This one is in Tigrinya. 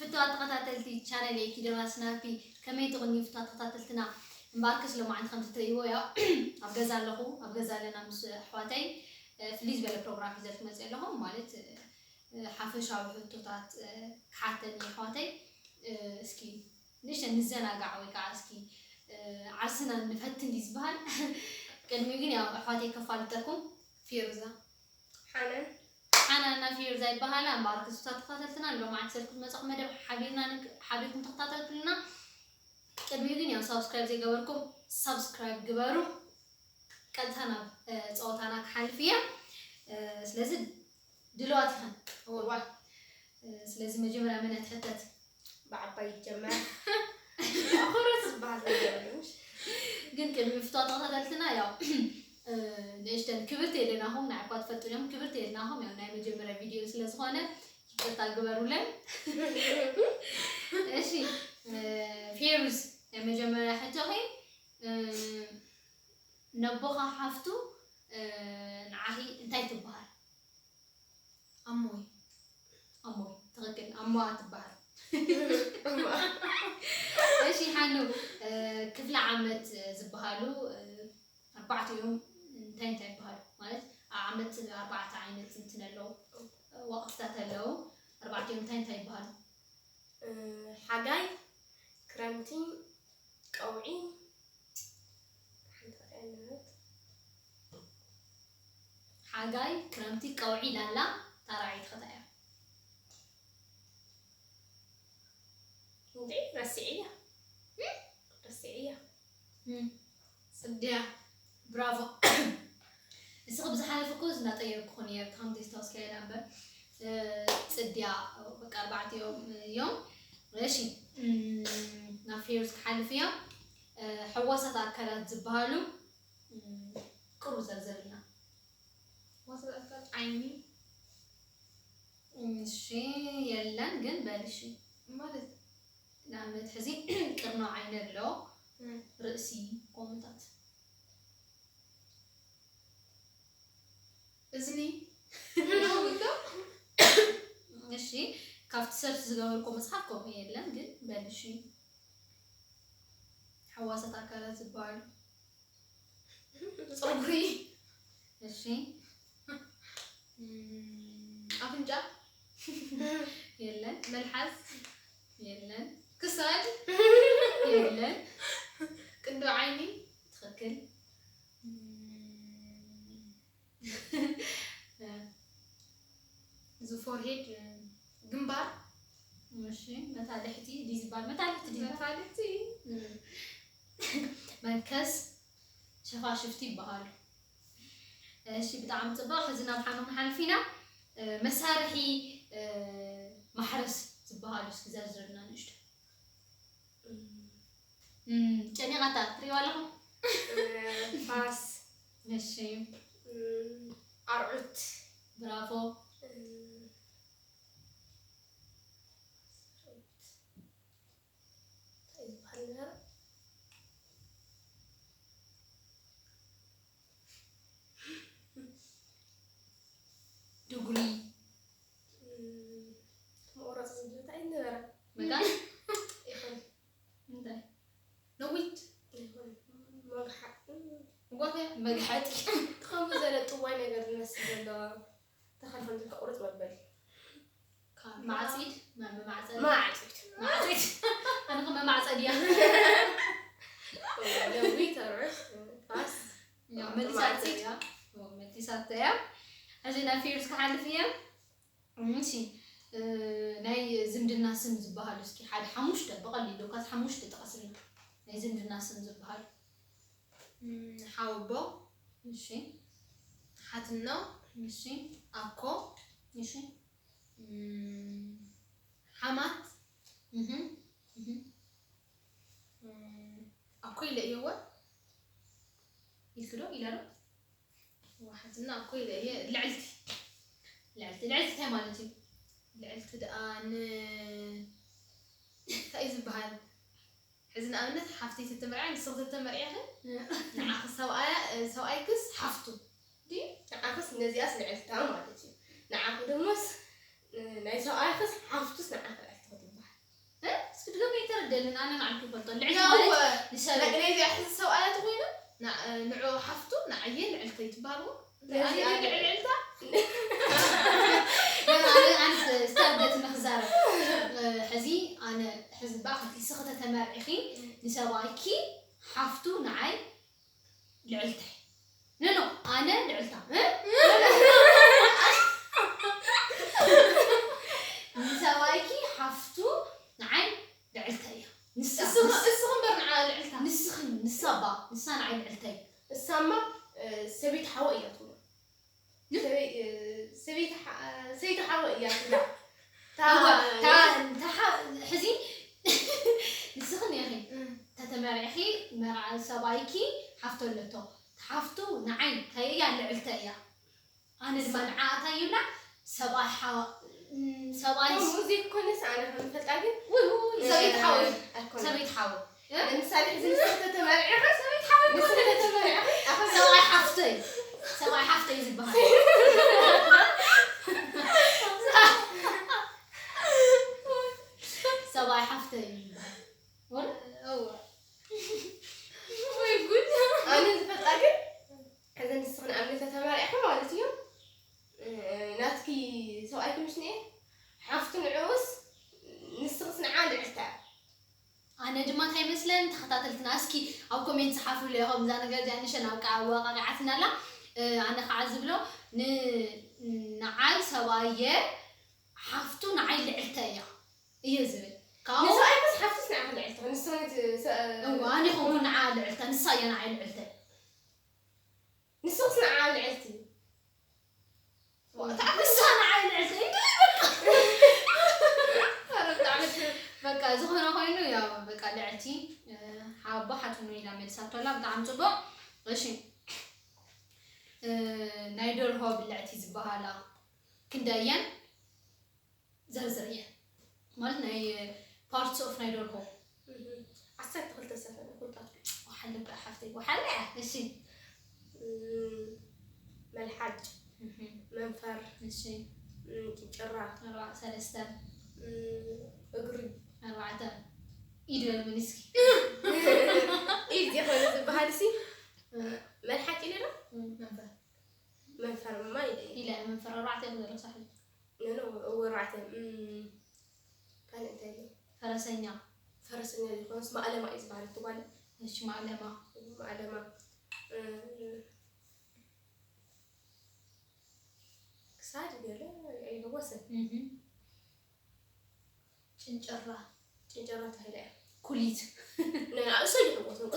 ፍቱዋት ተኸታተልቲ ቻነል የኪደራ ስናፒ፣ ከመይ ትቕንዩ ፍቱዋት ተኸታተልትና? እምበኣርከስ ሎማዓንቲ ከምቲ ትርእይዎ ያው ኣብ ገዛ ኣለኹ፣ ኣብ ገዛ ኣለና ምስ ኣሕዋተይ። እ፣ ፍልይ ዝበለ ፕሮግራም ሒዘልኩም መፅእ ኣለኹ፣ ማለት፣ እ፣ ሓፈሻዊ ሕቶታት፣ እ፣ ክሓተኒ ኣሕዋተይ። እ፣ እስኪ ንእሽተን ንዘናጋዕ ወይ ከዓ እስኪ፣ እ፣ ዓርስና ንፈትን ድዩ ዝበሃል? ቅድሚኡ ግን ያው ኣሕዋተይ ከፋልጠኩም። ፊሩዛ። ሓናን። ሓናና ፊሩዛ ይበሃላ። እምበኣርከስ ፍቱዋት ተኸታተልትና፣ ሎማዓንቲ ሒዘልኩም ዝመፃኹ መደብ ሓቢርና ንክ-፣ ሓቢርኩም ተኸታተልኩልና። ቅድሚኡ ግን ያው ሳብስክራይብ ዘይገበርኩም ሳብስክራይብ ግበሩ። ቀጥታ ናብ፣ እ፣ ፀወታና ክሓልፍ እየ። እ፣ ስለዚ ድልዋት ኢኸን። እዋ። እ፣ ስለዚ መጀመርያ መን እያ ትሕተት? ብዓባይ ይጀመር። ኣኾረት ዝበሃል ነገር የለን፣ ምሽ? ግን ቅድሚ ፍቱዋት ተኸታተልትና ያው፣ እ፣ ንእሽተን ክብርቲ የለናኹም፣ ንዓኩም ትፈልጡ እዮም፣ ክብርቲ የለናኹም፣ ያው ናይ መጀመርያ ቪድዮ ስለ ዝኾነ ይቅርታ ግበሩለን። እሺ፣ እ፣ ፌሩዝ፣ ናይ መጀመርያ ሕቶኺ፣ እ፣ ነቦኻ ሓፍቱ፣ እ፣ ንዓኺ እንታይ ትበሃል? ኣሞይ። ኣሞይ፣ ትኽክል። ኣሞኣ ትበሃል። እሺ፣ ሓኑ፣ እ፣ ክፍለ ዓመት ዝበሃሉ፣ እ፣ ኣርባዕቲኦም እንታይ እንታይ ይበሃሉ? ማለት፣ ኣብ ዓመት ኣርባዕተ ዓይነት እንትን ኣለዉ፣ ወቕትታት ኣለዉ። ኣርባዕቲኦም እንታይ እንታይ ይበሃሉ? እ፣ ሓጋይ፣ ክረምቲ፣ ቀውዒ፣ ሓንቲ ካልኣይ ዓይነት። ሓጋይ፣ ክረምቲ፣ ቀውዒ ኢላ ኣላ። እታ ራብዐይቲ ከ እንታይ እያ? እንዴ፣ ረሲዐያ። እም? ረሲዐያ። እም። ጽድያ። ብራቮ። እስኺ ብዝሓለፈ እኮ እናጠየቅኩ ነይረ፣ ከም ዘይተወስከ ኢላ እምበር፣ እ፣ ጽድያ፣ በቃ ኣርባዕቲኦም እዮም። እሺ፣ እም፣ ናብ ፌሩዝ ክሓልፍ እያ። እ፣ ሕዋሳት ኣካላት ዝበሃሉ፣ እም፣ ቅሩ ዘርዝርልና። ሕዋሳት ኣካላት ዓይኒ። እሺ፣ የለን ግን በል እሺ። ማለት? ንኣብነት ሕዚ ቅርናው ዓይኒ ኣሎ፣ እም። ርእሲ፣ ከምኡታት። እዝኒ። እሺ፣ ካብቲ ሰርች ዝገበርኩ መጽሓፍ ከምኡ የለን፣ ግን በል እሺ። ሕዋሳት ኣካላት ዝበሃሉ። ጸጉሪ። እሺ። እም፣ ኣፍንጫ። የለን። መልሓስ። የለን። ክሳድ። የለን። ቅንድብ ዓይኒ። ትኽክል። እም፣ እዚ ፎርሄድ፣ ግንባር። እሺ፣ መታልሕቲ ድዩ ዝበሃል? መታልሕቲ ድዩ ዝበሃል? መታልሕቲ። እም። መንከስ፣ ሸፋሽፍቲ ይበሃሉ። እሺ፣ ብጣዕሚ ጽቡቕ። ሕዚ ናብ ሓኑ ክንሓልፍ ኢና። እ፣ መሳርሒ፣ እ፣ ማሕረስ ዝበሃሉ እስኪ ዘርዝርልና ንእሽቶ። እም። እም፣ ጨኒቓታ፣ ትሪእዋ ኣለኹም? እ፣ ፋስ። እሺ። እም፣ ኣርዑት። ብራቮ። እም፣ እንታይ ዝበሃል ነበረ? ድጉሊ። እም፣ መቑረፂ ዝብሃል እንታይ ነበረ? መጋል? ይኹን። እንታይ? ነዊት? ይኹን። መግሓ-፣ እም። መጓፈያ? መግሓጢ። ከምኡ ዘለ ጥዋይ ነገር ዝመስል ዘሎ ተኸልፈን ከቑርፅ መበል። ካብ ማዕፂድ? መ-፣ መማዕፀዲ? ማዕፂድ። ማዕፂድ። ኣነ ከ መማዕፀዲ እያ። ነዊት፣ ኣርዑት፣ ፋስ። ያው መሊሳቶ መማዕፀዲ። እያ። ያው መሊሳቶ እያ። ሕዚ ናብ ፌሩዝ ክሓልፍ እየ። እሺ፣ እ፣ ናይ ዝምድና ስም ዝበሃሉ እስኪ ሓደ ሓሙሽተ ብቐሊሉ፣ ካብ ሓሙሽተ ጥቐስልና። ናይ ዝምድና ስም ዝበሃሉ። እም፣ ሓወቦ። እሺ። ሓትኖ። እሺ። ኣኮ። እሺ። እም፣ ሓማት። እህ፣ እህ። እም፣ ኣኮ ኢለ እየወ። ኢልኪ ዶ? ኢለ ዶ? ዋሕትና እኮ ኢለ እየ። ልዕልቲ። ልዕልቲ፣ ልዕልቲ እንታይ ማለት እዩ? ልዕልቲ ደኣ ን-፣ እንታይ እዩ ዝበሃል? ሕዚ ንኣብነት ሓፍተይ ተተመርዕያ፣ ንስኺ ተተመርዕያ ኸ? ንዓኺ ሰብኣያ-፣ ሰብኣይክስ ሓፍቱ ድዩ? ንዓኽስ ነዚኣስ ልዕልታ ማለት እዩ። ንዓኺ ደሞስ፣ እ፣ ናይ ሰብኣይኽስ ሓፍቱስ ንዓኺ ልዕልቲ ክትበሃል። ግን ኣነ ንዓልኩ ይፈልጦ። ልዕሊ ያው ማለት ንሰብ ናይ እዛ ሕዚ ሰብኣያ ተኾይኑ ንዑ ሓፍቱ ንዓየ ልዕልተይ ትበሃልዎ። ኣነ ልዕልታ ኣነ ኣነ ስታርደት ንክዛረብ ሕዚ ኣነ ሕዚ በኣ ክትልሲ ከተተመርዒኺ ንሰብኣይኪ ሓፍቱ ንዓይ ልዕልታይ ኖ ኖ ኣነ ልዕልታ እ? ንሰብኣይኪ ሓፍቱ ንዓይ ልዕልታ እያ ንሳ እስኹ እምበር ንዓ ልዕልታ ንስኽን ንሳ ባ ንሳ ንዓይ ልዕልታይ እሳማ ሰበይቲ ሓወ እያ ትብሎ ሰበይቲ ሰበይቲ ሓወ እያ ትብላ ሕዚ ንስኽን ኢኺ ተተመሪዕኺ መርዓ ሰብኣይኪ ሓፍቶ ኣለቶ ሓፍቱ ንዓይ እንታይ እያ ልዕልተ እያ ኣነ ድማ ንዓ እንታይ ይብላ ሰብኣይ ሓ ሰብኣይ ሙዚክ ኮነስ ኣነ ከም ፈልጣ ግን ሰበይቲ ሓወ ሰበይቲ ሓወ ንምሳሌ ሕዚ ንስኺ ተተመሪዕኺ ሰበይቲ ሓወ ሰብኣይ ሓፍተይ ሰብኣይ ሓፍተይ ዝበሃል ሰብኣይ ሓፍተይ ይበሃል ወይ ጉድ ኣነ ዝፈልጣ ግን ሕዚ ንስኺ ንኣብነት ተተመሪዕኺ ማለት እዩ ናትኪ ሰብኣይኪ ምስ ንኤ ሓፍቱ ንዕኡስ ንስኽስ ንዓ ልዕልታ ኣነ ድማ እንታይ መስለን ተኸታተልትና እስኪ ኣብ ኮሜንት ዝሓፍሉ ኢኹም እዛ ነገር እዚኣ ንሸን ኣብ ኣወቃቂዓትና ኣላ ኣነ ከዓ ዝብሎ ንዓይ ሰብኣየ ሓፍቱ ንዓይ ልዕልተ እያ እየ ዝብል ካብኡ ንሰብኣይክስ ሓፍቱስ ንዓ ልዕልተ ንስኽነት እዋ ኣነ ይኸውን ንዓ ልዕልተ ንሳ እያ ንዓይ ልዕልተ ንስኽስ ንዓ ልዕልቲ ንሳ ንዓይ ልዕልቲ በቃ ዝኾነ ኮይኑ ያው በቃ ልዕልቲ ሓቦ ሓትኑ ኢላ መልሳቶ ኣላ ብጣዕሚ ፅቡቅ እሺ ናይ ደርሆ ብልዕቲ ዝበሃላ ክንደየን ዘርዝር እየ ማለት ናይ parts of ናይ ደርሆ ዓሰርተ ክልተ ሰፈር ፍልጣት ወሓለ በ ሓፍተይ ወሓለ እያ እሺ መልሓጭ መንፈር እሺ ጭንጭራ ኣርባዕ ሰለስተ እግሪ ኣርባዕተ ኢድ በልኒ እስኪ ኢድ ዝኾነ ዝበሃል ሲ መልሓጭ ኢለ ዶ መንፈር መንፈርማ ኢለ ኢለ መንፈር ኣርባዕተ ኢኹ ዘለኹ ሳሕሊ ኖ እወራዕተ ካልእ እንታይ ኣሎ ፈረሰኛ ፈረሰኛ ዝኾነስ ማእለማ እዩ ዝበሃል ትጓል እሺ ማእለማ ማእለማ ክሳድ ገለ ኣይበወሰን ጭንጨራ ጭንጨራ ተባሂላ እያ ኩሊት ንኣእሶ ይሕወሶም